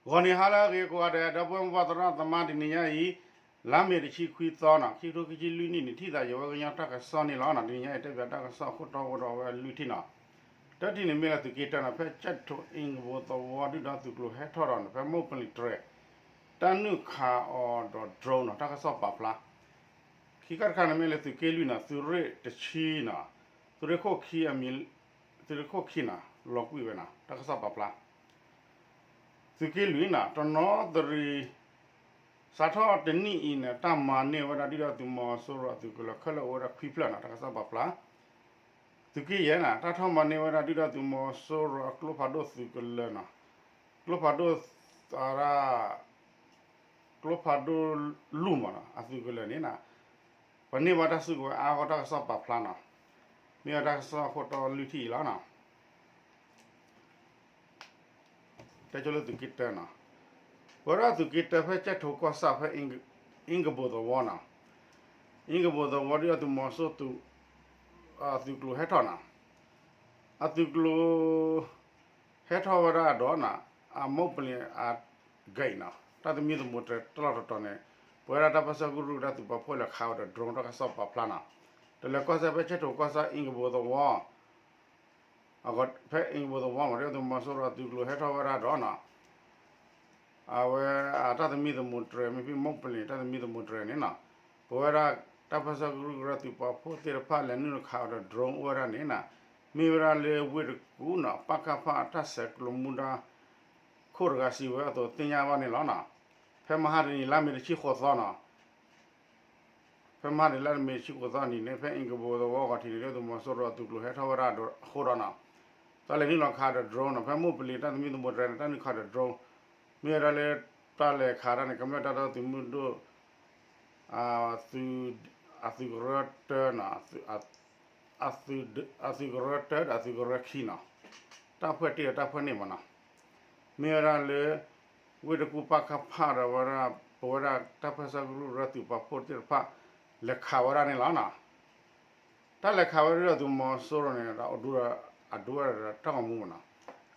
ဂီၤနံၤဟါလၢအဂ့ၤကိးဂၤဒဲး ဒီပုၢ်ဝဲၢ်မိၢ်ပၢ်သရၣ်သမါ တနံၤညါအံၤ လါမ့ၤတဆံခွံသီနီၤ ခံကထိခံဆံလွံၢ်နံၣ်န့ၣ် ထံၣ်သးယဝဲကညီတၢ်ကစီၣ်န့ၣ်လီၤ. တနံၤညါအံၤ တဲပၠးတၢ်ကစီၣ်ခိၣ်တီဝဲဒီးအဝဲလွံၢ်ထံၣ်နီၤ. တထံၣ်န့ၣ်မ့ၢ်လၢသုးက့တၢနီၤ ဖဲကၠဲးထိးအ့ကဘိသဝီ ဒုၣ်ဒါသုးကျိၤဟဲထီၣ်ဒီးန့ၣ် ဖဲမိၢ်ပလ့ၤတြဲၤ တၢ်နုာ်ခးအီၤဒီး drone နီၤ တၢ်ကစီၣ်ပာ်ဖျါ ခံခါတခါန့ၣ်မ့ၢ်လၢသုးက့လွံၢ်နီၤ သုးရ့ၣ်တဆံနီၤ သုးရ့ၣ်ခိၣ်ခံအမံၤ သုးရ့ၣ်ခိၣ်ခံနီၤ လီၤကွံာ်ဝဲနီၤ တၢ်ကစီၣ်ပာ်ဖျါ သုးက့လွံၢ်နီၤ တနီသရံၣ် စးထီၣ်တနံၣ်အံၤန့ၣ် တၢ်မၤန့ၢ်ဝဲဒၣ်ဒုၣ်ဒါသုးမီၤစိရိၤအသုးကလၢၤခဲလၢာ်အိၣ်ဝဲဒၣ်ခွံဖျၢၣ်နီၤ တၢ်ကစီၣ်ပာ်ဖျါ သုးက့ယဲၢ်နီၤ တၢ်ထီၣ်မၤန့ၢ်ဝဲဒၣ်ဒုၣ်ဒါသုးမီၤစိရိၤအကျိဖးဒိၣ်သုးကလၢၤနီၤ ကျိဖးဒိၣ် အရၣ် ကျိဖးဒိၣ်လူၢ်မးနီၤ အသုးကလၢၤန့ၣ်နီၤ ပန့ၢ်ဘၣ်တၢ်စုကဝဲၤအါဂီၢ်တၢ်ကစီၣ်ပာ်ဖျါနီၤ မ့ၢ်ဝဲတၢ်ကစီၣ်ခိၣ်တီလွံၢ်ထံၣ်အံၤလီၤနီၤ တဲဆိလၢသုးက့တၢနီၤ ပဝဲဒၣ်သုးက့တၢဖဲကၠဲးထိးကီၢ်ဆၣ်ဖဲ အ့ကဘိသဝီနီၤ အ့ကဘိသဝီဒုၣ်ဒါသုးမီၤစိရိၤ သုးကျိၤဟဲထီၣ်နီၤ အသုးကျိၤ ဟဲထီၣ်ဝဲဒၣ်ဒီးနီၤ အမိၢ်ပလ့ၤအ gate နီၤ တၢ်သမံသမိးတြဲၤတလီၢ်တတီၤန့ၣ် ပဝဲဒၣ်တၢ်ပၢဆှၢကရူၢ်ကရၢသုးပာ်ဖှိၣ်လဲၤခးဝဲဒီး drone တၢ်ကစီၣ်ပာ်ဖျါနီၤ တလဲၤကီၢ်စဲၣ်ဖဲကၠဲးထိးကီၢ်ဆၣ်အ့ကဘိသဝီ ဖဲအ့ကဘိသဝီမး ဒုၣ်ဒါသုးမီၤစိရိၤအသုးကျိၤဟဲထီၣ်ဝဲဒၣ်ဒီးနီၤ အဝဲအတၢ်သမံသမိးတြဲၤ မ့ၢ်ဖဲမိၢ်ပလ့ၤတၢ်သမံသမိးတြဲၤန့ၣ်နီၤ ပဝဲဒၣ်တၢ်ပၢဆှၢကရူၢ်ကရၢသုးပာ်ဖှိၣ်သ့ၣ်တဖၣ်လဲၤနုာ်ခးဝဲဒီး drone အိၣ်ဝဲဒၣ်န့ၣ်နီၤ မ့ၢ်ဝဲဒၣ်လၢဝ့ၢ်တကူၣ်နီၤ ပကဖ အတၢ်ဆဲးကျိးမူဒါ ခိၣ်တဂၤစံးဝဲအသိးသ့ၣ်ညါဘၣ်န့ၣ်လီၤနီၤ ဖဲမဟါတနံၤလါမ့ၤတဆံဃိးသီနီၤ ဖဲမဟါတနံၤလါမ့ၤတဆံဃိးသီနံၤန့ၣ် ဖဲအ့ကဘိသဝီဂီၤထံးန့ၣ် ဒုၣ်ဒါသုးမီၤစိရိၤအသုးကျိၤဟဲထီၣ်ဝဲဒၣ်အဃိဒီးနီၤ တၢ်လဲၤနုာ်လီၤခးဒီး drone နီၤ ဖဲမိၢ်ပလ့ၤတၢ်သမံသမိးတြဲၤန့ၣ် တၢ်နုာ်ခးဒီး drone မ့ၢ်ဝဲဒၣ်လၢ တၢ်လဲၤခးတၢ်န့ၣ် ကမျၢၢ်တၢ်ဒီသဒၢသုးမုၢ်ဒိၣ် အသုးကရၢတၢနီၤ အသုးကရၢတၢဒီးအသုးကရၢခံနီၤ တၢ်ဖှဲၣ်တ့ၢ်ဒီးတၢ်ဖှဲၣ်န့ၢ်မးနီၤ မ့ၢ်ဝဲဒၣ်လၢ ဝ့ၢ်တကူၣ်ပကဖ ဒီးဝဲဒၣ် ပဝဲဒၣ်တၢ်ပၢဆှၢကရူၢ်ကရၢသုးပာ်ဖှိၣ်သ့ၣ်တဖၣ် လဲၤခးဝဲဒၣ်န့ၣ်လီၤနီၤ တၢ်လဲၤခးဝဲဒၣ်ဒုၣ်ဒါသုးမီၤစိရိၤန့ၣ် အဒူ အဒူဝဲဒၣ်တၢ်ဂီၤမူမးနီၤ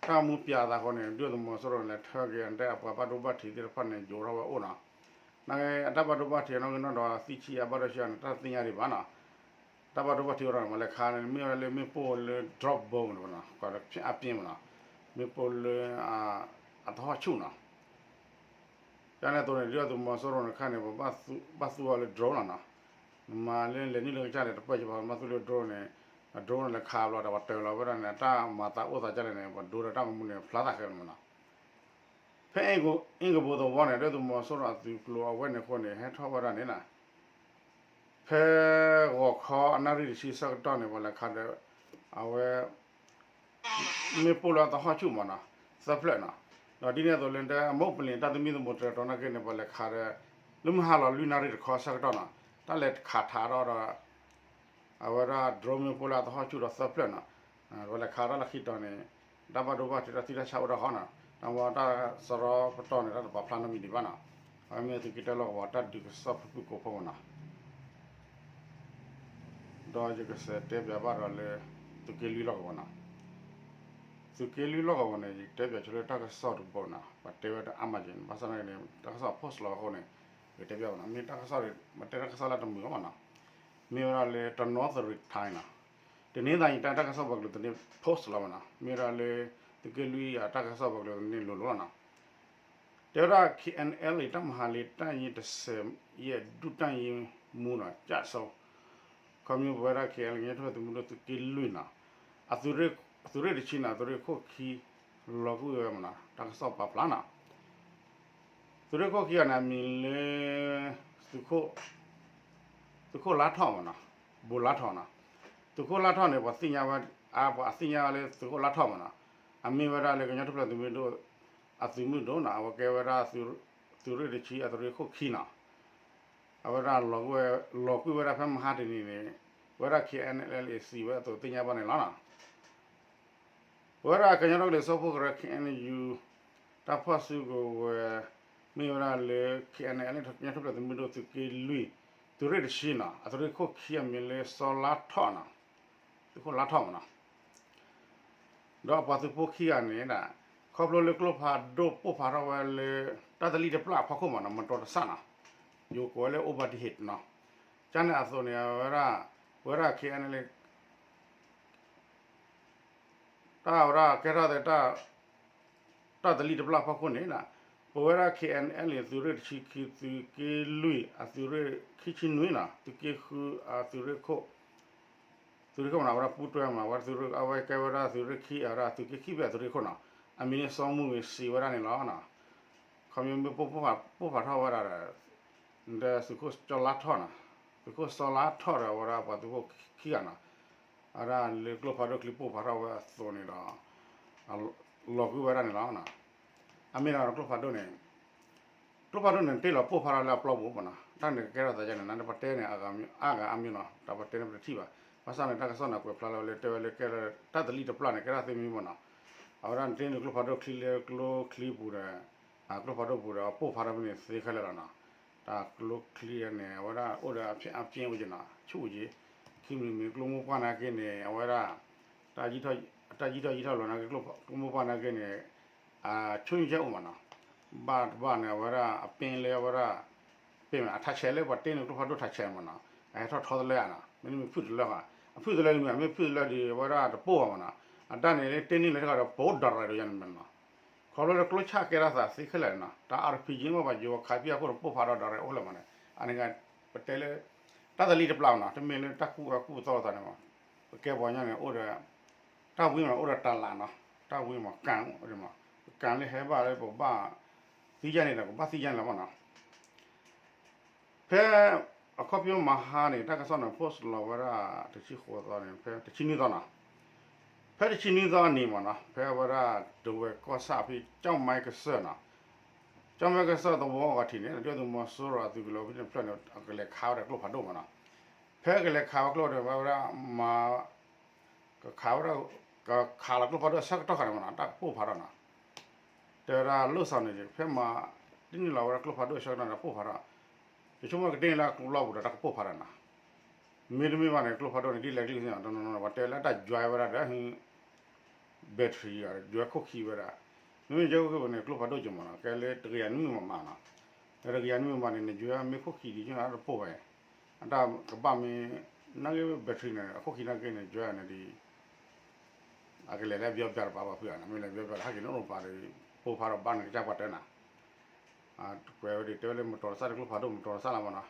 တၢ်ဂီၤမူပၠးအသးဃိန့ၣ် ဒုၣ်ဒါသုးမီၤစိရိၤန့ၣ် လဲၤထၢက့ၤအတၢ်အပှၤဘၣ်ဒိဘၣ်ထံးသ့ၣ်တဖၣ်န့ၣ် ယိးထီၣ်ဝဲအိၣ်နီၤ နာ်က့အတၢ်ဘၣ်ဒိဘၣ်ထံးနီၣ်ဂံၢ်နီၣ်ဒွးသံဆံးအါဘၣ်ဒီးဆံးအါန့ၣ် တၢ်တသ့ၣ်ညါဒံးဘၣ်နီၤ တၢ်ဘၣ်ဒိဘၣ်ထံးအိၣ်ဒီးမၤလဲၤခးန့ၣ် မ့ၢ်ဝဲဒၣ်လၢမ့ၣ်ပိၢ်လၢ drop bomb မးနီၤ ကွၢ်လၢဖျဲအါပျ့မးနီၤ မ့ၣ်ပိၢ်လၢ အသဟီၣ်ဆူၣ်နီၤ ကန့ၣ်အသိးန့ၣ် ဒုၣ်ဒါသုးမီၤစိရိၤန့ၣ်ခါန့ၣ် ပဘၣ်သူအီၤလၢ drone လီၤနီၤ နမၤလၢလဲၤနုာ်လၢကစၢ်န့ၣ် တပၢၢ်ကဘၣ် မ့ၢ်သူလၢ drone န့ၣ် drone န့ၣ်လဲၤခးဘျီဒီးပှၤတၢၢ်လီၤဝဲဒၣ်န့ၣ် တၢ်မၤသးအိၣ်သးကၢ်လဲၣ်န့ၣ် ပှၤဒိဒီးတၢ်ဂီၤမူန့ၣ် ဖျါသးဃဲမးနီၤ ဖဲအ့ကဘိသဝီန့ၣ် ဒုၣ်ဒါသုးမီၤစိရိၤအသုးကျိၤအဝဲန့ၣ်အဃိန့ၣ် ဟဲထီၣ်ဝဲဒၣ်န့ၣ်နီၤ ဖဲဂီၤခီအနၣ်ရံၣ်တဆံဆၢကတီၢ်န့ၣ် ပှၤလဲၤခးဒီး အဝဲ မ့ၣ်ပိၢ်လၢအသဟီၣ်ဆူၣ်မးနီၤ သၢဖျၢၣ်နီၤ ဒီးဒ်န့ၣ်အသိးလၢ မိၢ်ပလ့ၤတၢ်သမံသမိးတြဲၤတီၤနာ်က့န့ၣ် ပှၤလဲၤခးဒီး လၢမုၢ်ဟါလီၤလွံၢ်နၣ်ရံၣ်တခီဆၢကတီၢ်နီၤ တၢ်လဲၤခးထးထီၣ်ဒီး အဝဲဒၣ် drone မ့ၣ်ပိၢ်လၢအသဟီၣ်ဆူၣ်ဒီးသၢဖျၢၣ်နီၤ ပှၤလဲၤခးတၢ်လၢခံတီၤန့ၣ် တၢ်ဘၣ်ဒိဘၣ်ထံးတၢ်သံတၢ်ဆါအိၣ်တၢ်ဃီနီၤ တၢ်မ့ၢ်တၢ်စရီပတီၢ်န့ၣ် တၢ်တပာ်ဖျါနီတမံၤဒံးဘၣ်နီၤ အဝဲမ့ၢ်သုးက့တၢလီၢ်ကဝီၤတၢ်ဒုးကစီၣ်ဖုၣ်ဖုၣ်ကိာ်ဖိမးနီၤ ဒီးယကစးတဲပၠးဘၣ်ဒီးလၢ သုးက့လွံၢ်လီၢ်ကဝီၤနီၤ သုးက့လွံၢ်လီၢ်ကဝီၤန့ၣ် ယတဲပၠးဆိလၢတၢ်ကစီၣ်တဘိနီၤ ပှၤတဲဝဲဒၣ်အါမးက့ၤန့ၣ် ဘၣ်ဆၣ်သနာ်က့န့ၣ် တၢ်ကစီၣ် post လီၤအဃိန့ၣ် ယတဲပၠးဘၣ်နီၤ မ့ၢ်တၢ်ကစီၣ် မ့ၢ်တဲတၢ်ကစီၣ်လၢတမုာ်အီၤဘၣ်နီၤ မ့ၢ်ဝဲဒၣ်လၢတနီသရံၣ်ထါနီၤ တနင်္သာရီတိုင်း တၢ်ကစီၣ်ပှၤကလုာ်သန့ post လီၤဘၣ်နီၤ မ့ၢ်ဝဲဒၣ်လၢ သုးက့လွံၢ်အတၢ်ကစီၣ်ပှၤကလုာ်သန့လိၤလိၤလီၤနီၤ တဲဝဲဒၣ် KNLA တၢ်မၤဟးလ့ၤတၢ်ယ့တစဲးယဲၢ် ဒုၣ်တၢ်ယ့မူနီၤ ကျဆုံး ခီဖျိပဝဲဒၣ် KNLA ကညီတၢ်ထူၣ်ဖျဲးသုးမုၢ်ဒိၣ်သုးက့လွံၢ်နီၤ အသုးရ့ၣ်တဆံနီၤ အသုးရ့ၣ်ခိၣ်ခံ လီၤကွံာ်ဝဲမးနီၤ တၢ်ကစီၣ်ပာ်ဖျါနီၤ သုးရ့ၣ်ခိၣ်ခံဂၤန့ၣ် အမံၤလၢ သုးခိၣ် သုးခိၣ်လါထီၣ်မးနီၤ ဘိးလါထီၣ်နီၤ သုးခိၣ်လါထီၣ်န့ၣ် ပှၤသ့ၣ်ညါဝဲ အါ ပှၤသ့ၣ်ညါဝဲလၢသုးခိၣ်လါထီၣ်မးနီၤ အမ့ၢ်ဝဲဒၣ်လၢကညီတၢ်ထူၣ်ဖျဲးသုးမုၢ်ဒိၣ် အသုးမုၢ်ဒိၣ်နီၤ အဝဲကဲဝဲဒၣ် သုးရ့ၣ်တဆံအသုးရ့ၣ်ခိၣ်ခံနီၤ အဝဲဒၣ် လီၤကွံာ်ဝဲဒၣ်ဖဲမဟါတနံၤန့ၣ် ဝဲဒၣ် KNLA စံးဝဲအသိးသ့ၣ်ညါဘၣ်န့ၣ်လီၤနီၤ ပဝဲဒၣ်ကညီဒီကလုာ်စၢဖှိၣ်ကရၢ KNU တၢ်ဖီၣ်စုကဝဲၤ မ့ၢ်ဝဲဒၣ်လၢ KNLA ကညီတၢ်ထူၣ်ဖျဲးသုးမုၢ်ဒိၣ်သုးက့လွံၢ် သုးရ့ၣ်တဆံနီၤ အသုးရ့ၣ်ခိၣ်ခံအမံၤလၢစီၤလါထီၣ်နီၤ သုးခိၣ်လါထီၣ်မးနီၤ ဒီးအပှၤသုးဖိခံဂၤန့ၣ်ဒၣ် ခီဖျိလၢကျိဖးဒိၣ်ပိၢ်ဖးထီၣ်ဝဲလၢ တၢ်သလံၣ်တပျၢ်အဖီခိၣ်မးနီၤ မတီၤတဆၣ်နီၤ, ယိၤကိးဝဲလၢ အိၣ်ဘၣ်တဟ့းနီၤ, ကန့ၣ်အသိးန့ၣ် အဝဲဒၣ် ပဝဲဒၣ် ခ့ၣ်အဲၣ်အန်အဲလ် တၢ်ဝဲဒၣ်ကဲထီၣ်သး တၢ်သလံၣ်တပျၢ်ဖီခိၣ်န့ၣ် ပဝဲဒၣ် ခ့ၣ်အဲၣ်အန်အဲလ် သုးရ့ၣ်တဆံခံ သုးက့လွံၢ် အသုးရ့ၣ်ခံဆံနွံနီၤ သုးက့ဃု အသုးရ့ၣ်ခိၣ် သုးရ့ၣ်ခိၣ်မနီၤ အဝဲဒၣ်ပူၤတွဲမနီၤ အဝဲဒၣ်သုးရ့ၣ် အဝဲကဲဝဲဒၣ်သုးရ့ၣ်ခံ အဝဲဒၣ်သုးက့ခံဘ့ၣ်အသုးရ့ၣ်ခိၣ်နီၤ, အမံၤန့ၣ်စီၤမူဂ့ၤစံးဝဲဒၣ်န့ၣ်လီၤ. ခီဖျိမ့ၢ်ပိၢ်ဖးထီၣ်ဝဲဒၣ်ဒီး ဒီးသုးခိၣ်စီၤလါထီၣ်နီၤ, သုးခိၣ်စီၤလါထီၣ်ဒီး အဝဲဒၣ်ပှၤသုးခိၣ်ခံဂၤနီၤ, အဝဲဒၣ်လၢကျိဖးဒိၣ်ချံပိၢ်ဖးထီၣ်ဝဲအသိးန့ၣ်ဒီး လီၤကွံာ်ဝဲဒၣ်န့ၣ်လီၤ. အမ့ၢ်ဒီးကျိဖးဒိၣ်န့ၣ် ကျိဖးဒိၣ်န့ၣ် တ့ၢ်လီၤပိၢ်ဖးထီၣ်လၢအပျီပူၤမနီၤ, တၢ်န့ၣ်ကကဲထီၣ်သးယါန့ၣ် နပတဲန့ၣ် အဂၤအါမံၤနီၤ, တၢ်ပတဲန့ၣ်ပတထံၣ်ဘၣ်, ဘၣ်ဆၣ်န့ၣ် တၢ်ကစီၣ်န့ၣ်ကွဲးဖျါလီၤဝဲလၢတဲဝဲလၢကဲလၢ တၢ်သလံၣ်တပျၢ်န့ၣ် ကဲထီၣ်သ့မံမနီၤ, အဝဲဒၣ်န့ၣ်တ့ၢ်န့ၣ်ကျိဖးဒိၣ်ချံလၢကျိချံပူၤဒီး ကျိဖးဒိၣ်ပူၤဒီး အပိၢ်ဖးထီၣ်ဖဲန့ၣ်သ့ခဲလၢာ်လီၤနီၤ, တၢ်ကျိချံန့ၣ် အဝဲဒၣ်အိၣ်ဒီးအဖျဲၣ်အဖျဲၣ်အိၣ်က့နီၤ ဆူၣ်အိၣ်က့, ခံမံၤမံၤကျိမိၢ်ပှၢ်နာ်က့န့ၣ် အဝဲဒၣ် တၢ်ယံာ်ထီၣ်ယံာ်ထီၣ်လီၤနာ်က့ ကျိမိၢ်ပှၢ်နာ်က့န့ၣ် အဆိကတၢၢ်အိၣ်မနီၤ, ဘၣ်တဘၣ်န့ၣ် အဝဲဒၣ်အပ့ၣ်လၢအဝဲဒၣ် ပ့ၣ်မး အထးဆဲးလၢပှၤတ့န့ၣ်ကျိဖးဒိၣ်ထးဆဲးမနီၤ, အဟဲထီၣ်ထီတလၢဧါနီၤ, မ့တမ့ၢ်ဖုၣ်တလၢဃီ, အဖုၣ်တလၢမ့ၢ် မ့ၢ်ဖုၣ်တလၢဒီး အဝဲဒၣ်တပိၢ်ဘၣ်မနီၤ, အတၢ်န့ၣ်လၢတ့န့ၢ်လၢထီၣ်ဒီး ပိၢ်ဒီးရဲၣ်ဒီးယါန့ၣ်မနီၤ, ခီဖျိလၢကျိဆၣ်ကဲထီၣ်သးသ့ခဲလၢာ်န့ၣ်နီၤ, တၢ် အါထီၣ်ပံကၠ့ မ့ၢ်ဘၣ်ယိၤခးဖံအဃိဒီး ပိၢ်ဖးဒီးဒီးရဲၣ်အိၣ်လၢမနီၤ, အန့ၣ် ပတဲလၢ တၢ်သလံၣ်တပျၢ်မနီၤ, တမ့ၢ်လၢတၢ်ကူၣ်အကူၣ်သီသးန့ၣ်မနီၤ, ပကဲပှၤကညီန့ၣ် အိၣ်ဒီး တၢ်ဝံမနီၤ အိၣ်ဒီးတၢ်လးနီၤ, တၢ်ဝံမနီၤ ကၣ်အိၣ်မနီၤ, ပကၣ်လၢဟဲဘၣ်လၢပဘၣ် သံယါန့ၣ်ဒီး ကဘၣ်သံယါန့ၣ်လီၤမနီၤ. ဖဲ အခီပညီမဟါန့ၣ် တၢ်ကစီၣ်န့ၣ် post လီၤဝဲဒၣ် တဆံဃိးသီန့ၣ် ဖဲတဆံနွံသီနီၤ, ဖဲတဆံနွံသီအနံၤမနီၤ ဖဲဝဲဒၣ် ဒဝဲၢ်ကီၢ်ဆၣ်ဖဲ ကၠီၣ်မဲကစၢၢ်နီၤ, ကၠီၣ်မဲကစၢၢ်သဝီအဂီၤထံးန့ၣ် ဒုၣ်ဒါသုးမီၤစိရိၤအသုးကလၢၤဖဲန့ၣ်တဖျၢၣ်န့ၣ် အကလဲၤခးဝဲဒၣ်ကျိဖးဒိၣ်မနီၤ, ဖဲကလဲၤခးဝဲကျိဒီး ဝဲဒၣ်မၤ ကခးဝဲဒၣ် ကခးလီၤကျိဖးဒိၣ်အဆၢကတီၢ်ခါန့ၣ်မနီၤ တၢ်ကပိၢ်ဖးထီၣ်နီၤ, တဲဝဲဒၣ်လိၣ်စီၤန့ၣ် ဖဲမၤ တန့ၢ်လီၤဝဲဒၣ်ကျိဖးဒိၣ်အဆၢကတီၢ်န့ၣ် ပိၢ်ဖးထီၣ်, ယဆိကမိၣ်ကတ့ၢ်လၢကျိလီၢ်ပူၤဒီးတၢ်ကပိၢ်ဖးထီၣ်နီၤ, မ့တမ့ၢ်ဘၣ်န့ၣ် ကျိဖးဒိၣ်န့ၣ် ဒ်လဲၣ်ကျံၣ်စ့ၢ်နီၤ တနီၤနီၤ ပှၤတဲလၢတၢ်ယွဲဝဲဒၣ်ဒီး battery ယွဲခိၣ်ခံဝဲဒၣ်, မ့မ့ၢ်ယဲခိၣ်ခံပူၤန့ၣ် ကျိဖးဒိၣ်ကမနီၤ ကဲလၢတကယၤနွံမးမးနီၤ, လၢတကယၤနွံမးမးန့ၣ် နယွဲမ့ၢ်ခိၣ်ခံဒ်ယွဲတပိၢ်ဝဲ အတၢ်ကဘၣ်မ့ၢ် နာ်က့ battery န့ၣ် အခိၣ်ခံနာ်က့န့ၣ် ယွဲန့ၣ်ဒီး အကလဲၤလၢအဘျီဘျီတပာ်ဘၣ်ဖုးဧါနီၤ, မ့ၢ်လဲၤဘျီဘျီတဟဲက့ၤန့ၣ်အိၣ်ပာ်ဒီး ပိၢ်ဖးထီၣ်ဘၣ်န့ၣ်ကစၢ်ပှၤတဲနၤ, ကွဲးဝဲဒၣ်တဲဝဲလၢမတီၤတဆၣ်ဒီး ကျိဖးဒိၣ်မတီၤတဆၣ်လီၤမနီၤ,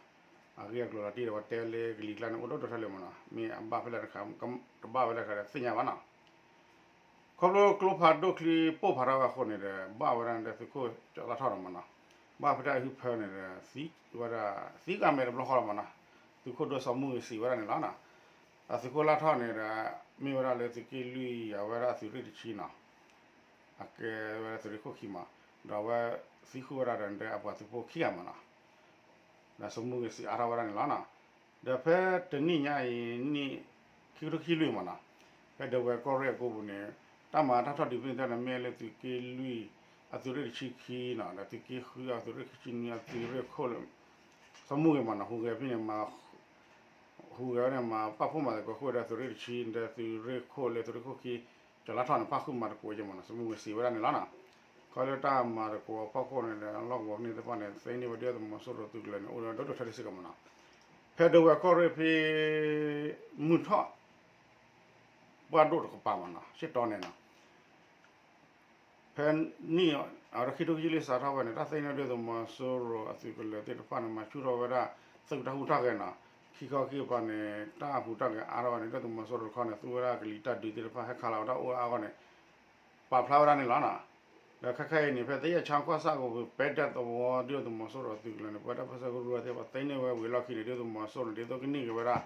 အဂ့ၢ်အကျိၤလီၤတံၢ်ဒီး ပှၤတဲလၢကလံၤကျါန့ၣ် အိၣ်ဒိၣ်ဒိၣ်ထဲလဲၣ်မနီၤ, မ့ၢ်အဘၣ်ဖဲလဲၣ်တခါ တဘၣ်ဖဲလဲၣ်တခါဒီးသ့ၣ်ညါဘၣ်နီၤ ခီဖျိကျိဖးဒိၣ်ချံပိၢ်ဖးထီၣ်ဝဲအဃိန့ၣ်ဒီး ဘၣ်ဝဲဒၣ်ဒီးသုးခိၣ်ကၠီလါထီၣ်န့ၣ်မနီၤ, ဘၣ်ဖဲတၢ်အဟၢဖၢန့ၣ်ဒီး သံဝဲဒၣ် သံကမ့ၢ်တဘျီဃီလီၤမနီၤ, သုးခိၣ်ဒိၣ်စီၤမူဂ့ၤစံးဝဲဒၣ်န့ၣ်လီၤနီၤ, အသုးခိၣ်လါထီၣ်န့ၣ်ဒီး မ့ၢ်ဝဲဒၣ်လၢသုးက့လွံၢ်အဝဲဒၣ်သုးရ့ၣ်တဆံနီၤ, အကဲဝဲဒၣ်သုးရ့ၣ်ခိၣ်ခံမး, ဒီးအဝဲသံဃုာ်ဝဲဒၣ်ဒီးအပှၤသုးဖိခံဂၤမနီၤ ဒီးစီၤမူဂ့ၤစံးအါထီၣ်ဝဲဒၣ်န့ၣ်လီၤနီၤ, ဒီးဖဲတနံၣ်ညါအံၤ နံၣ် ခံကထိခံဆံလွံၢ်မနီၤ, ဖဲဒဝဲၢ်ကီၢ်ရ့ၣ်အကိပူၤန့ၣ် တၢ်မၤတၢ်ထီၣ်ဒုးဖဲန့ၣ်တဖၣ်န့ၣ် မ့ၢ်လၢသုးက့လွံၢ်အသုးရ့ၣ်တဆံခံနီၤ ဒီးသုးက့ဃုအသုးရ့ၣ်ခံဆံနွံအသုးရ့ၣ်ခိၣ်လၢ စီၤမူဂ့ၤမနီၤ ဟူးဂဲၤဖဲန့ၣ် ဟူးဂဲၤဝဲန့ၣ် မၤပာ်ဖှိၣ်မၤသကိးဃုာ်ဝဲဒီးသုးရ့ၣ်တဆံ ဒီးသုးရ့ၣ်ခိၣ်လၢသုးရ့ၣ်ခိၣ်ခံ ကၠီၤလါထီၣ်န့ၣ် ပာ်ဃုာ်မၤသကိးက့မနီၤ စီၤမူဂ့ၤစံးဝဲဒၣ်န့ၣ်လီၤနီၤ, ခီလၢတၢ်မၤသကိးအဖီခိၣ်န့ၣ်ဒီး လီၢ်ကဝီၤဖဲန့ၣ်သ့ၣ်တဖၣ်န့ၣ် သ့န့ၢ်ဝဲဒုၣ်ဒါသုးမီၤစိရိၤသုးကလၢၤန့ၣ် အိၣ်ဒီးဒိၣ်ဒိၣ်ထဲလဲၣ်စ့ၢ်ကီးမနီၤ, ဖဲဒဝဲၢ်ကီၢ်ရ့ၣ်ဖဲ မုၢ်ထီၣ် ပှၢ်ဒိၣ်တကပၤမနီၤ စ့ၢ်တီန့ၣ်နီၤ ဖဲနံၣ်အရ့ၣ်ခံကထိခံဆံလွံၢ်စးထီၣ်ဝဲန့ၣ် တၢ်သ့န့ၢ်ဒုၣ်ဒါသုးမီၤစိရိၤအသုးကလၢၤသ့ၣ်တဖၣ်န့ၣ် မၤဆူၣ်ထီၣ်ဝဲဒၣ် သုးတၢ်ဟူးတၢ်ဂဲၤနီၤ, ခံခီခံကပၤန့ၣ် တၢ်ဟူးတၢ်ဂဲၤအါထီၣ်ဝဲန့ၣ် ဒုၣ်ဒါသုးမီၤစိရိၤတခီန့ၣ် သူဝဲဒၣ်ကလံၤတၢ်ဒုးသ့ၣ်တဖၣ် ဟဲခးလီၤဝဲဒၣ်အိၣ်အါအဂီၢ်န့ၣ် ပာ်ဖျါဝဲဒၣ်န့ၣ်လီၤနီၤ, ဒီးခဲခဲအံၤန့ၣ် ဖဲသယဲၣ်ချောင်းကီၢ်ဆၣ်ကီၢ်ပူၤ ပဲဒၢးသဝီ ဒုၣ်ဒါသုးမီၤစိရိၤအသုးကလၢၤန့ၣ် ပဝဲဒၣ်ပၢဆှၢကရူၢ်သ့ၣ် ပှၤသ့န့ၢ်ဝဲဝံၤအလီၢ်ခံန့ၣ် ဒုၣ်ဒါသုးမီၤစိရိၤန့ၣ် ဒ်သိးကန့ၢ်က့ၤဝဲဒၣ်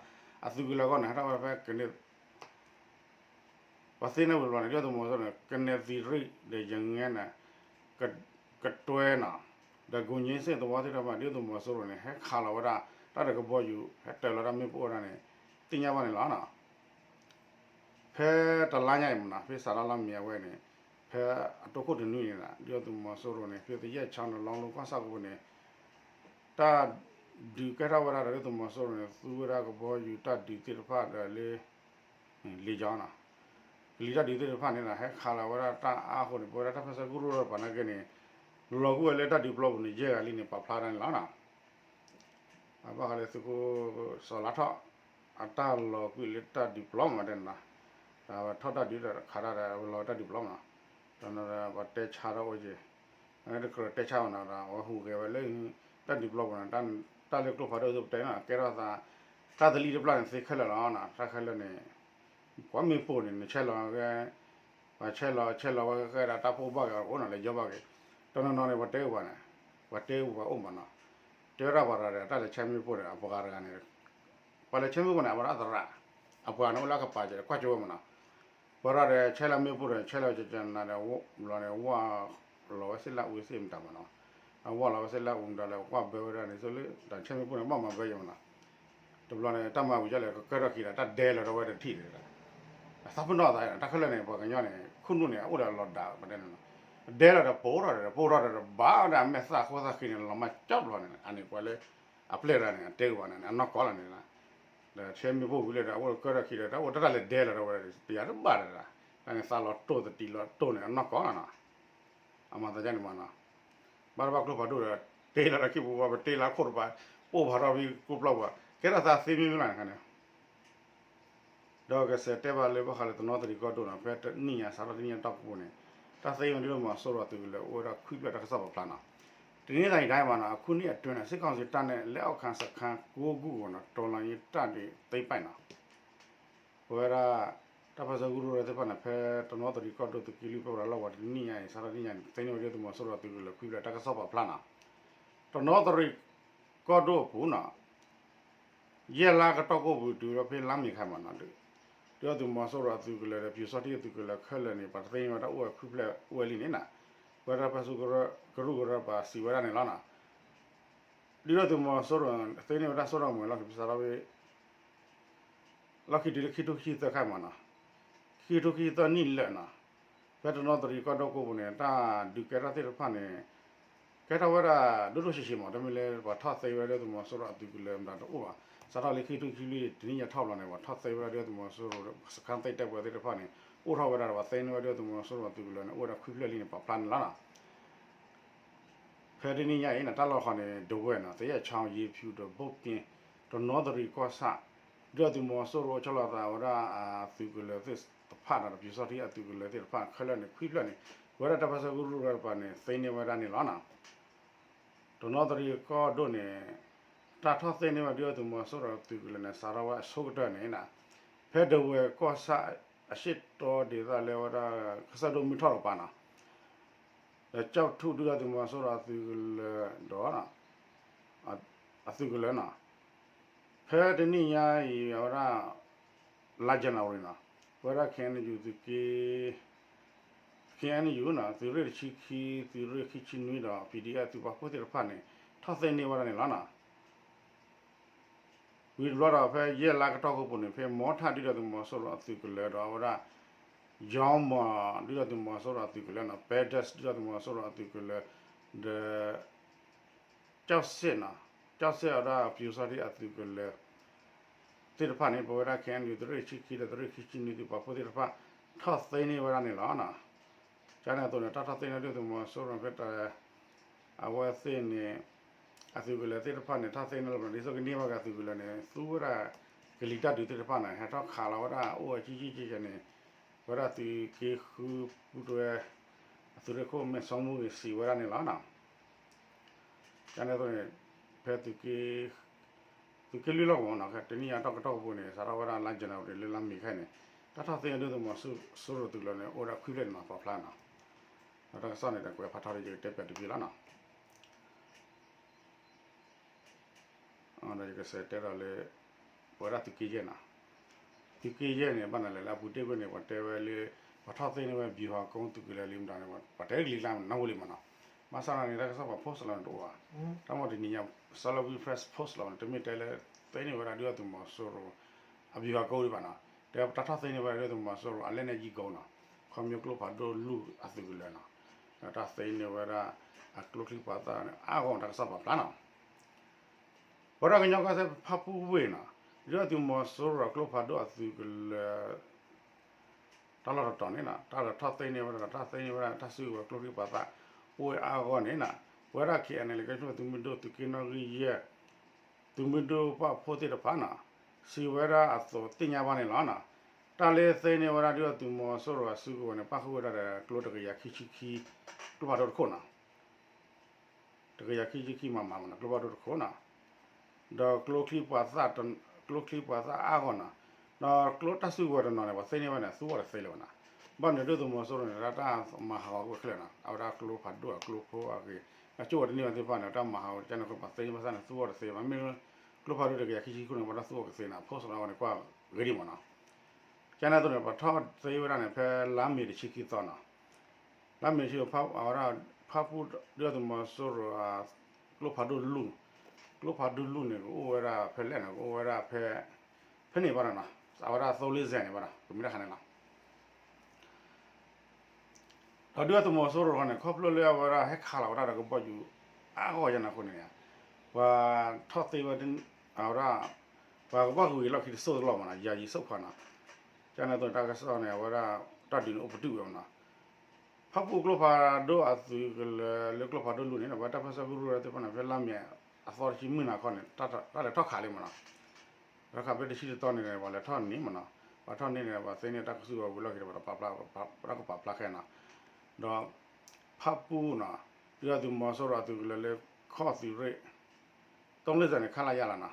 အသုးကလၢၤအဂီၢ်န့ၣ် ဟဲထီၣ်ဝဲဖဲကန့ၢ် ပှၤသ့န့ၢ်ဝံၤတဘျီန့ၣ် ဒုၣ်ဒါသုးမီၤစိရိၤန့ၣ် ကနဲၣ်သံးရ့ၣ်ဒီးယငဲန့ၣ် ကတွဲနီၤ, ဒီးကိးည့စ့ၣ်သဝီသ့ၣ်တဖၣ် ဒုၣ်ဒါသုးမီၤစိရိၤန့ၣ် ဟဲခးလီၤဝဲဒၣ် တၢ်ဒီးကဘီယူၤ ဟဲတၢၤလီၤတၢ်မ့ၣ်ပိၢ်ဝဲဒၣ်န့ၣ် သ့ၣ်ညါဘၣ်န့ၣ်လီၤနီၤ. ဖဲတလါညါအံၤမနီၤ ဖဲစးထီၣ်လါမ့ၤအဝဲန့ၣ် ဖဲအတိခိၣ်တနွံန့ၣ် ဒုၣ်ဒါသုးမီၤစိရိၤန့ၣ် ဖဲသယဲၣ်ချောင်းဒီးလီလိကီၢ်ဆၣ်ကီၢ်ပူၤန့ၣ် တၢ်ဒုးကဲထီၣ်ဝဲဒၣ်ဒီး ဒုၣ်ဒါသုးမီၤစိရိၤန့ၣ် သူဝဲဒၣ်ကဘီယူၤတၢ်ဒုးသ့ၣ်တဖၣ်ဒီးလၢ လ့ကီနီၤ, ကလံၤတၢ်ဒုးသ့ၣ်တဖၣ်န့ၣ် ဟဲခးလီၤဝဲဒၣ်တၢ်အါအဃိန့ၣ် ပဝဲဒၣ်တၢ်ပၢဆှၢကရူၢ်တဖၣ်နာ်က့န့ၣ် လီၤကွံာ်ဝဲလၢတၢ်ဒုးပျီပူၤန့ၣ် ယဲၢ်ဂၤလံန့ၣ် ပာ်ဖျါဒၣ်န့ၣ်လီၤ. အဘၣ်ဃးလၢသုးခိၣ်စီၤလါထီၣ် အတၢ်လီၤကွံာ်လၢတၢ်ဒုးပျီမးတဲန့ၣ်လီၤ. ထီၣ်တၢ်ဒုးတခးတၢ်ဒီး ဝဲလီၤတၢ်ဒုးပျီမးနီၤ. တနီၤဒီး ပှၤတဲဆါထီၣ်အိၣ်က့ၤ, တကြၢးတဲဆါမးနီၤဒီး အဝဲဟူးဂဲၤဝဲလၢ တၢ်ဒုးပျီပူၤန့ၣ် တၢ်လၢကျိဖးဒိၣ်သ့ၣ်ပတဲနီၤ ကဲထီၣ်သး တၢ်သလံးတဖျၢၣ်န့ၣ် သ့ခဲလၢာ်လီၤ. တၢ်ခဲလၢာ်န့ၣ် ကွၢ်မ့ၣ်ပိၢ်န့ၣ် နဆဲးလီၤဝဲ ပှၤဆဲးလီၤ ဆဲးလီၤဝဲကဲဒၣ်တၢ်ဖိဘၣ်က့ၤအိၣ်နီၤ လဲၤယီဘၣ်က့ၤ, တနီၤနီၤန့ၣ် ပှၤတဲအုၣ်ပှၤန့ၣ်, ပှၤတဲအုၣ်ပှၤအိၣ်မးနီၤ, တဲဝဲဒၣ်ပှၤရၤဒီး တၢ်လဲၤဆဲးမ့ၣ်ပိၢ်န့ၣ် အပှၤတဂၤန့ၣ်, ပှၤလဲၤဆဲးမ့ၣ်ပိၢ်န့ၣ် အဝဲဒၣ်သရၣ်, အပှၤန့ၣ်အိၣ်လၢအကပၤကဲး ကွၢ်ကၠိဝဲမးနီၤ, ပှၤရၤဒီးဆဲးလီၤမ့ၣ်ပိၢ်ဒီး ဆဲးလီၤကကနၤဒီး ဘျီန့ၣ် ဝၢ်လီၤဝဲစ့လၢအူစ့ၣ်မတၤမးနီၤ, အဝၢ်လီၤဝဲစ့လၢအူမတၤလဲၣ် ကွၢ်ဘၢဝဲဒၣ်န့ၣ် ဆိလၢ တၢ်ဆဲးမ့ၣ်ပိၢ်န့ၣ် ဘၣ်မၤဘၢယဲမးနီၤ တဘျီန့ၣ် တၢ်မၤဝံၤဒ်လဲၣ် ကကဲထီၣ်ခံဒီး တၢ်ဒဲလီၤဒီးဝဲတထံၣ်န့ၣ်, သးပနီၣ်သး တၢ်ခဲလၢာ်န့ၣ် ပှၤကညီန့ၣ် ခိၣ်နူာ်န့ၣ် အအိၣ်ဒီးလီၤဒးပတဲန့ၣ်, ဒဲလီၤဒီးပိာ်ထီၣ်ဒီး ပိာ်ထီၣ်ဒီး ဘၣ်ဝဲဒၣ်အမဲာ်သၣ်အဃိသၣ်ဃံန့ၣ် လီၤမၢ်ကၠီတဘျီန့ၣ် အန့ၣ်ပှၤလၢ အပျဲၢ်ရၤန့ၣ် အတဲကဘၣ်န့ၣ် အနီၢ်ကီၢ်လီၤန့ၣ်, ဒီးဆဲးမ့ၣ်ပိၢ်ဝံၤလၢဒီး အအိၣ်ကဲထီၣ်ခံဒီး တၢ်အိၣ်တၢ်တၢ်လဲၤဒဲလီၤဒီးဝဲ ပယၤတဘၣ်ဒီး, တၢ်န့ၣ်သးလီၤတိၢ်သတံးလီၤတိၢ်န့ၣ် အနီၢ်ကီၢ်လီၤနီၤ အမၤသးဒ်န့ၣ်မးနီၤ, ဘၣ်တဘၣ်ကျိဖးဒိၣ်ဒီး တ့လီၤဒီးခံပူၤပှၤ ပတ့လီၤခိၣ်တပၤ, ပိၢ်ဖးထီၣ်ဖဲကျိပျီပူၤ, ကဲထီၣ်သးသ့မ့ၢ်မ့ၢ်လီၤန့ၣ်, ဒီးကစဲးတဲဘၣ်လၢဘၣ်ဃးလၢတနီသရံၣ်ကီၢ်ဒိၣ်နီၤ ဖဲတနံၣ်ညါ စးထီၣ်တနံၣ်ညါတီၢ်ပူၤန့ၣ် တၢ်သ့န့ၢ်ဝဲဒၣ်သုးမီၤစိရိၤအသုးကလၢၤအိၣ်ဝဲဒၣ်ခွံဖျၢၣ်တၢ်ကစီၣ်ပာ်ဖျါနီၤ, တနံၤသးအံၤဒၣ်မးနီၤ အခုနံၣ်အတွင်းန့ၣ် စစ်ကောင်စီတပ်နဲ့ လက်အောက်ခံစခန်းကိုးခုကိုနီၤ တော်လှန်ရေးတပ်တွေသိမ်းပိုက်နီၤ ပဝဲဒၣ် တၢ်ပၢဆှၢကရူၢ်သ့ၣ်တဖၣ်န့ၣ် ဖဲတနီသရံၣ်ကီၢ်ဒိၣ်သုးက့လွံၢ်ပၢဝဲဒၣ်လီၢ်ဝဲတနံၣ်ညါအံၤ စးထီၣ်တနံၣ်ညါန့ၣ် သ့န့ၢ်ဝဲဒၣ်သုးမီၤစိရိၤအသုးကလၢၤခွံဖျၢၣ်တၢ်ကစီၣ်ပာ်ဖျါနီၤ, တနီသရံၣ်ကီၢ်ဒိၣ်အပူၤနီၤ ယဲၢ်လါကတီၢ်ကိၢ်ပူၤတုၤဝဲဖဲလါမ့ၤခါမးနီၤ, ဒုၣ်ဒါသုးမီၤစိရိၤအသုးကလၢၤဒီးပျူစောထီးအသုးကလၢၤခဲလၢာ်န့ၣ် ပှၤတသ့န့ၢ်ဝဲဒၣ်အိၣ်ဝဲခွံဖျၢၣ်အိၣ်ဝဲလံန့ၣ်နီၤ, ပဝဲဒၣ်တၢ်ပၢဆှၢကရူၢ်ကရၢပှၤစံးဝဲဒၣ်န့ၣ်လီၤနီၤ, ဒုၣ်ဒါသုးမီၤစိရိၤ သ့န့ၢ်ဝဲဒၣ်စိထီၣ်မူၤလီၢ်ခံ စးထီၣ်ဖဲ လီၢ်ခံတုၤလၢခံကထိခံဆံသၢခါမးနီၤ, ခံကထိခံဆံသၢနံၣ်လၢာ်နီၤ, ဖဲတနီသရံၣ်ကီၢ်ဒိၣ်ကိၢ်ပူၤန့ၣ် တၢ်ဒုးကဲထီၣ်သ့ၣ်တဖၣ်န့ၣ် ကဲထီၣ်ဝဲဒၣ်ဒိၣ်ဒိၣ်ဆံးဆံးမး တမ့ၢ်လၢပှၤထီၣ်သ့ဝဲဒၣ်ဒုၣ်ဒါသုးမီၤစိရိၤအသုးကလၢၤမတၤတအိၣ်ဘၣ်, စးထီၣ်လၢခံကထိခံဆံလွံၢ်တနံၣ်ညါထီၣ်ဘျီန့ၣ် ပှၤထီၣ်သ့ဝဲဒၣ်ဒုၣ်ဒါသုးမီၤစိရိၤ စခန်းသိမ်းတိုက်ပွဲသ့ၣ်တဖၣ်န့ၣ် အိၣ်ထီၣ်ဝဲဒၣ်ဒီးပှၤသ့န့ၢ်ဝဲဒၣ်ဒုၣ်ဒါသုးမီၤစိရိၤအသုးကလၢၤန့ၣ် အိၣ်ဝဲဒၣ်ခွံဖျၢၣ်လံန့ၣ် ပာ်ဖျါန့ၣ်လီၤနီၤ. ဖဲတနံၣ်ညါအံၤန့ၣ် တၢ်လီၢ်ဃီန့ၣ် ဒဝဲၢ်နီၤ သရက်ချောင်း ရေဖြူဒီးဘိၣ်က့ တနီသရံၣ်ကီၢ်ဆၣ် ဒုၣ်ဒါသုးမီၤစိရိၤအိၣ်ဆီလီၤသးဝဲဒၣ်အသုးကလၢၤသ့ၣ်တဖၣ်နီၤ ဒီးပျူစောထီးအသုးကလၢၤသ့ၣ်တဖၣ်ခဲလၢာ်န့ၣ် ခွံဖျၢၣ်န့ၣ် ပဝဲဒၣ်တၢ်ပၢဆှၢကရူၢ်ကရၢတကပၤန့ၣ် သ့န့ၢ်ဝဲဒၣ်န့ၣ်လီၤနီၤ. တနီသရံၣ်ကီၢ်ဒိၣ်န့ၣ် တၢ်ထီၣ်သ့န့ၢ်ဝဲဒၣ်ဒုၣ်ဒါသုးမီၤစိရိၤအသုးကလၢၤန့ၣ် စးထီၣ်ဝဲအဆိကတၢၢ်န့ၣ် ဖဲဒဝဲၢ်ကီၢ်ဆၣ် အရှေ့တောဒေသလၢဝဲဒၣ် ကစၢၢ်ဒိၣ်မုၢ်ထီၣ်တကပၤနီၤ ဒီးကၠီၣ်ထူၣ်ဒုၣ်ဒါသုးမီၤစိရိၤအသုးကလၢၤဒီး အသုးကလၢၤနီၤ ဖဲတနံၣ်ညါအံၤ အဝဲဒၣ် လါ January နီၤ ပဝဲဒၣ် KNU သုးက့ KNU နီၤ သုးရ့ၣ်တဆံခံ သုးရ့ၣ်ခံဆံနွံဒီး PDF သုးပာ်ဖှိၣ်သ့ၣ်တဖၣ်န့ၣ် ထီၣ်သ့န့ၢ်ဝဲဒၣ်န့ၣ်လီၤနီၤ. ဝံၤတဘျီဒီး ဖဲယဲၢ်လါကတီၢ်ကိၢ်ပူၤန့ၣ် ဖဲမီထၣ်ဒုၣ်ဒါသုးမီၤစိရိၤအသုးကလၢၤဒီးအဝဲဒၣ် ယီမီၤ ဒုၣ်ဒါသုးမီၤစိရိၤအသုးကလၢၤနီၤ ပဲဒက် ဒုၣ်ဒါသုးမီၤစိရိၤအသုးကလၢၤ ဒီး ကၠီၣ်စဲၣ်နီၤ ကၠီၣ်စဲၣ်အဝဲဒၣ်ပျူစောထီးအသုးကလၢၤ သ့ၣ်တဖၣ်န့ၣ် ပဝဲဒၣ် KNU သုးရ့ၣ်တဆံခံဒီးသုးရ့ၣ်ခံဆံနွံသုးပာ်ဖှိၣ်သ့ၣ်တဖၣ် ထီၣ်သ့န့ၢ်ဝဲဒၣ်န့ၣ်လီၤ. ကန့ၣ်အသိးန့ၣ် တၢ်ထီၣ်သ့န့ၢ်ဒုၣ်ဒါသုးမီၤစိရိၤဖဲတၢ် အဝဲသ့ၣ်န့ၣ် အသုးကလၢၤသ့ၣ်တဖၣ်န့ၣ် ထီၣ်သ့န့ၢ်လီၤ ဒ်သိးကန့ၢ်ဘၣ်က့ၤအသုးကလၢၤန့ၣ် သူဝဲဒၣ်ကလံၤတၢ်ဒုးသ့ၣ်တဖၣ်န့ၣ် ဟဲထီၣ်ခးလီၤဝဲဒၣ်အိၣ်ဝဲကံကံကဲကဲန့ၣ် ပဝဲဒၣ်သုးက့ဃုပူၤတွဲ အသုးရ့ၣ်ခိၣ်မဲာ်စီမူဂ့ၤစံးဝဲဒၣ်န့ၣ်လီၤ. ကန့ၣ်အသိးန့ၣ် ဖဲ သုးက့လွံၢ်လီၢ်ကဝီၤနီၤ တနံၣ်ညါတီၢ်ကတီၢ်ကပူၤန့ၣ် စးထီၣ်ဝဲဒၣ်လါ January လၢလါမ့ၤခဲအံၤန့ၣ် တၢ်ထီၣ်သ့န့ၢ်ဒုၣ်ဒါသုးမီၤစိရိၤသုးကလၢၤန့ၣ် အိၣ်ဝဲဒၣ်ခွံဖျၢၣ်န့ၣ်နီၤ ပာ်ဖျါနီၤ. ဒီးတၢ်ကစီၣ်န့ၣ် တကွဲးဖးထီဒီးယကတဲပၠးတဘျီလီၤနီၤ. ဒီးယကစးတဲဒီးလၢ ပဝဲဒၣ်သုးက့ယဲၢ်နီၤ သုးက့ယဲၢ်န့ၣ် ဘၣ်နၤလဲၣ်လၢအပူၤတ့ၢ်ကွံာ်န့ၣ် ပှၤတဲဝဲလၢ ပှၤထီၣ်သ့န့ၢ်ဝဲ ဗျူဟာကုန်း သုးကလၢၤလံမတၤန့ၣ် ပှၤတဲကလံၤကျါနီၢ်ဝဲလံမးနီၤ. ဘၣ်ဆၣ်န့ၣ် တၢ်ကစီၣ်ပာ် post လီၤန့ၣ်တအိၣ်ဘၣ်. တၢ်မ့ၢ်တနံၤညါ Salween Press post လီၤန့ၣ် တမ့ၢ်တဲလၢ သ့န့ၢ်ဝဲဒၣ်ဒုၣ်ဒါသုးမီၤစိရိၤ အ ဗျူဟာကုန်း ဒံးဘၣ်နီၤ. တဲတၢ်ထီၣ်သ့န့ၢ်ဝဲဒၣ်ဒုၣ်ဒါသုးမီၤစိရိၤ အလက်နက်ကြီးကုန်း နီၤ ခီဖျိကျိဖးဒိၣ်လွံၢ်အသုးကလၢၤနီၤ ဒီးတၢ်သ့န့ၢ်ဝဲဒၣ်အကျိချံမျိာ်သၣ်န့ၣ် အါဂီၢ်တၢ်ကစီၣ်ပာ်ဖျါနီၤ. ပဝဲဒၣ်ကညီကီၢ်စဲၣ်ဖၣ်ပူၣ်ဝ့ၢ်နီၤ ဒုၣ်ဒါသုးမီၤစိရိၤကျိဖးဒိၣ်အသုးကလၢၤ တၢ်လီၢ်တတီၤန့ၣ်နီၤ တၢ်လဲၤထီၣ်သ့န့ၢ်ဝဲဒၣ် တၢ်သ့န့ၢ်ဝဲဒၣ် တၢ်စုကဝဲၤကျိချံပှၤသၣ်အိၣ်ဝဲအါအါဂီၢ်န့ၣ်နီၤ ပဝဲဒၣ် K N L A ကဲထီၣ်သုးမုၢ်ဒိၣ်သုးက့နီၣ်ဂံၢ်ယဲၢ် သုးမုၢ်ဒိၣ်ပှၢ်ဖိသ့ၣ်တဖၣ်နီၤ စံးဝဲဒၣ်အသိးသ့ၣ်ညါဘၣ်န့ၣ်လီၤနီၤ တၢ်လၢသ့န့ၢ်ဝဲဒၣ်ဒုၣ်ဒါသုးမီၤစိရိၤအစုကဝဲၤန့ၣ် ပၣ်ဃုာ်ဝဲဒၣ်ဒီးကျိတကယၤခံဆံခံ ကျိဖးဒိၣ်တခိၣ်နီၤ တကယၤခံဆံခံ မမ မနီၤ ကျိဖးဒိၣ်တခိၣ်နီၤ ဒီးကျိချံပှၤသၣ် ကျိချံပှၤသၣ်အါဂီၢ်နီၤ ဒီးကျိတၢ်စုကဝဲၤတနီၤန့ၣ် ပှၤသ့န့ၢ်ဝဲန့ၣ် သူအီၤတသ့လၢၤဘၣ်နီၤ ဘၣ်မနုၤဒုၣ်ဒါသုးမီၤစိရိၤန့ၣ် တၢ်မၤဟးဂီၤကွံာ်ခဲလၢာ်နီၤ အဝဲဒၣ်ကျိဖးဒိၣ်အကျိဖိအဂ့ၤ အကၠိဝဲတန့ၢ်ဝဲသ့ၣ်တဖၣ်န့ၣ် တၢ်မၤဟးဂီၤကန့ၣ်အဃိ ပှၤသ့န့ၢ်ဘၣ်သၣ်န့ၣ် သူအီၤတသ့ဘၣ် မ့ၢ် ကျိဖးဒိၣ်တကယၤခံဆံခံခိၣ်န့ၣ် ပှၤတၢ်သူအီၤကသ့နီၤ ဖိစီၤလါဝဲန့ၣ် ကွၢ်ဂ့ၤဒံးမနီၤ ကန့ၣ်အသိးန့ၣ် ပှၤထီၣ်သ့ဝဲဒၣ်န့ၣ် ဖဲလါမ့ၤတဆံခံသီနီၤ လါမ့ၤဆံ အဝဲဒၣ် ဖၣ်ပူၣ်ဒုၣ်ဒါသုးမီၤစိရိၤ ကျိဖးဒိၣ်လူၢ် ကျိဖးဒိၣ်လူၢ်န့ၣ် ကအိၣ်ဝဲဒၣ်ဖဲလဲၣ်န့ၣ် ကအိၣ်ဝဲဒၣ်ဖဲ ဖဲန့ၣ်ဘၣ်နီၤ အဝဲဒၣ်သိလ့ၣ်စဲးန့ၣ်ဘၣ်နီၤ ကမ့ၢ်တၢ်ခါန့ၣ်လီၤ ဒီးဒုၣ်ဒါသုးမီၤစိရိၤတခီန့ၣ် ခီဖျိလၢအဝဲဒၣ်ဟဲခးလီၤဝဲဒၣ်ဒီးကဘီယူၤ အါဂီၢ်ယဲန့ၣ်အဃိန့ၣ် ပှၤထီၣ်သ့ဝဲ အဝဲဒၣ် ပှၤကဘၣ်ဂုၤက့ၤလီၢ်ခံတစိၢ်တလီၢ်မနီၤ ယၤယံၤစိၣ်ဖးနီၤ ကန့ၣ်အသိးတၢ်ကစီၣ်န့ၣ် အဝဲဒၣ် တၢ်ဒုးန့ၣ်အိၣ်ပတုာ်ဝဲမနီၤ ဖၣ်ပူၣ်ကျိဖးဒိၣ်အသုးကလၢၤလၢကျိဖးဒိၣ်လူၢ်န့ၣ် အဝဲတၢ်ပၢဆှၢကရူၢ်သ့ၣ်တဖၣ်န့ၣ် ဖဲလါမ့ၤအသီတဆံမုၢ်နၤခီန့ၣ် တၢ်လဲၤထီၣ်ခးလံမနီၤ လဲၤထီၣ်ခးဖဲတဆံတသီန့ၣ် ပှၤလဲၤထီၣ်န့ၢ်မနီၤ ပှၤထီၣ်န့ၢ်န့ၣ် ပှၤသ့န့ၢ်တၢ်ကစီၣ်ဝဲဝံၤလီၢ်ခံဒီး ပှၤတပာ်ဖျါ ပှၤတကပာ်ဖျါခဲနီၤ ဒီး ဖၣ်ပူၣ်နီၤ ဒုၣ်ဒါသုးမီၤစိရိၤအသုးကလၢၤလၢ ခီၣ်သုးရ့ၣ် သိလ့ၣ်စဲးန့ၣ် ခလရ လီၤနီၤ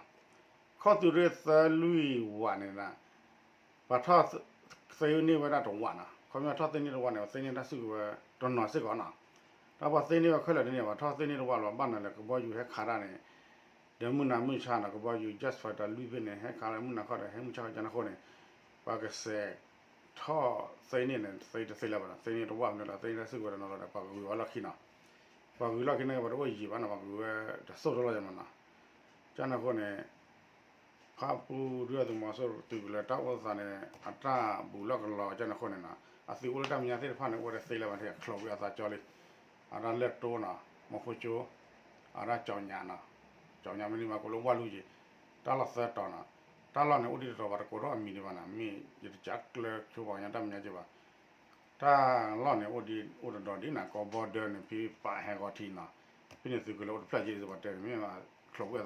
ခီၣ်သုးရ့ၣ်သၢလွံၢ်ဝးန့ၣ် ပှၤထီၣ်သ့န့ၢ်ဝဲဒၣ်တဝးနီၤ ခီပညီထီၣ်သ့န့ၢ်တဝးန့ၣ် ပှၤသ့န့ၢ်တၢ်စုကဝဲၤတနီၤစ့ၢ်ကီးနီၤ ဒီးပှၤသ့န့ၢ်ဝဲခဲလၢာ်ဒ်န့ၣ် ပှၤထီၣ်သ့န့ၢ်တဝးလီၤ ဘၣ်နၤလၢကဘီယူၤဟဲခးတၢ်န့ၣ် ဒီးမုၢ်နၤမုၢ်ဆါနီၤ ကဘီယူၤ jet fighter လွံၢ်ဘ့ၣ်န့ၣ် ဟဲခးလၢမုၢ်နၤခီဒီး ဟဲမုၢ်ဆါခီကန့ၣ်အဃိန့ၣ် ပှၤကစဲးထီၣ်သ့န့ၢ်န့ၣ် သ့တသ့လၢၤဘၣ်နီၤ သ့န့ၢ်တဝးမနုၤလီၤ သ့န့ၢ်တၢ်စုကဝဲၤတနီၤလီၤဒီး ပှၤကဂုၤအီၤလီၢ်ခံနီၤ ပှၤဂုၤလီၢ်ခံန့ၣ် ပှၤတအိၣ်ယံာ်ဘၣ်နီၤ ပှၤဂုၤဝဲတစိၢ်တလီၢ်ယဲမနီၤ ကန့ၣ်အဃိန့ၣ် ဖၣ်ပူၣ်ဒုၣ်ဒါသုးမီၤစိရိၤသုးကလၢၤတၢ်အိၣ်သးန့ၣ် အတၢ်ဘူးလီၢ်ကလီၤကန့ၣ်အဃိန့ၣ်နီၤ အသုးအိၣ်လၢတၢ်မဲာ်ညါသ့ၣ်တဖၣ်န့ၣ် အိၣ်ဝဲတသ့လၢၤဘၣ် ချိးကွံာ်အသးကၠီလံ အတၢ်လဲၢ်တိၢ်နီၤ မီၤဖိကၠိ အတၢ်ကၠီညါနီၤ ကၠီညါမ့ၢ်န့ၢ်မၤကိးလၢဝၣ်လူၢ်ယံၤ တၢ်လီၢ်သၢတီၤနီၤ တၢ်လီၢ်န့ၣ်အိၣ်ဒံးတတီၤဘၣ် တကိးထီၣ်အမံၤဒံးဘၣ်နီၤ မ့ၢ်ယတစးကျၢၤဆိပှၤကညီတၢ်မဲာ်ညါက့ဘၣ် တၢ်လီၢ်န့ၣ်အိၣ်ဒံးအိၣ်တဒီးဒ်နီၤ ကီၢ်ဘီဒၢန့ၣ် ဖံပာ်ဟဲဂီၤထံးနီၤ ဖဲန့ၣ်သုးကလၢၤအိၣ်တဖျၢၣ်က့ ပှၤတဲန့ၣ်မ့ၢ် ချိးကွံာ်အသးဝံၤလံဘၣ် ချိးကွံာ်သးမ့ၢ်ကၠီလံဒီး တၢ်မဲာ်ညါလၢ လၢဝဲဒၣ် တၢ်မဲာ်ညါလၢတပၤန့ၣ်တအိၣ်လၢၤမနီၤ ကအိၣ်က့ၤဖီၣ်ဖှိၣ်သးဖဲန့ၣ်ခီၣ်ပူၤန့ၣ် ဒီးခီၣ်ပူၤဂီၤဒီး ဘူးလၢဖီၣ်ပူၣ်လီၤမနီၤ နာ်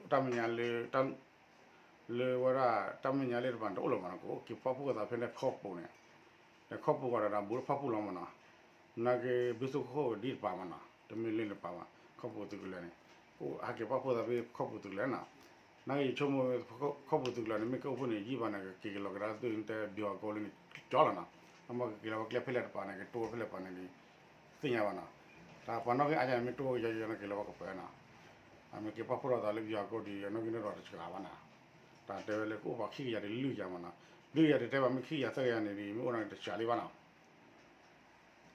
က့ ဘုစခိၣ်ဒ်တပၤမနီၤ တမ့ၢ်လၢတပၤဘၣ် ခီၣ်ပူၤသုးကလၢၤန့ၣ် ကဟဲက့ၤဖီၣ်ဖှိၣ်သးဖဲခီၣ်ပူၤသုးကလၢၤနီၤ နာ်က့ ယဆိကမိၣ် ခီၣ်ပူၤသုးကလၢၤန့ၣ် မ့ၢ်ကအိၣ်ဖဲန့ၣ် ယံာ်ဘၣ်န့ၣ် ကက့ၤက့ၤလီၤကဒါသုးတဲဘျီအကိလၢန့ၣ် ကၠီလီၤနီၤ အမ့ၢ်ကက့ၤလီၤဝဲကျဲဖဲလဲၣ်တပၤန့ၣ် ကတိၢ်ဝဲဖဲလဲၣ်တပၤန့ၣ် သ့ၣ်ညါဘၣ်နီၤ တၢ်ပှၤနီၣ်ဂံၢ်အါယၤန့ၣ် မ့ၢ်တိၢ်ဝဲကယီယီန့ၣ် က့ၤလီၤဝဲကပၤနီၤ အမ့ၢ်က့ၤဖီၣ်ဖှိၣ်လီၤသးလၢဘျီအကိဒီး အနီၣ်ဂံၢ်နီၣ်ဒွးတစှၤဘၣ်နီၤ တၢ်တဲဝဲလၢကအိၣ်ပှၤခံကယၤဒီးလွံၢ်ကယၤမနီၤ လွံၢ်ကယၤတတဲဘၣ် မ့ၢ်ခံကယၤသၢကယၤန့ၣ်ဒီး မ့ၢ်အိၣ်နီၤတစှၤလံဘၣ်နီၤ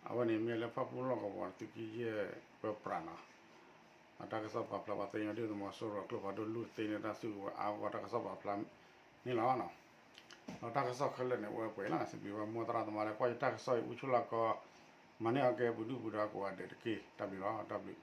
အဝဲန့ၣ်မ့ၢ်လၢဖၣ်ပူၣ်လီၢ်ကဝီၤသုးက့ယဲၢ်ပၢပြးနီၤ အတၢ်ကစီၣ်ပာ်ဖျါပှၤသ့န့ၢ်ဒုၣ်ဒါသုးမီၤစိရိၤကျိဖးဒိၣ်လူၢ်သ့န့ၢ်တၢ်စုကဝဲၤအါဂီၢ်တၢ်ကစီၣ်ပာ်ဖျါန့ၣ်လီၤနီၤ ဒီးတၢ်ကစီၣ်ခဲလၢာ်န့ၣ် အိၣ်ဝဲပှဲၤလီၤ စံးဘျုးဝဲမိၢ်သရၣ်သမါလၢကွၢ်ယတၢ်ကစီၣ်အံၤ အိၣ်ဆူၣ်လီၤကီ မၤန့ၢ်အီၤကဲပှၤဒုၣ်ပှၤဒါကိးဂၤဒဲးတက့ၢ် တၢ်ဘျုးလီၤ တၢ်ဘျုး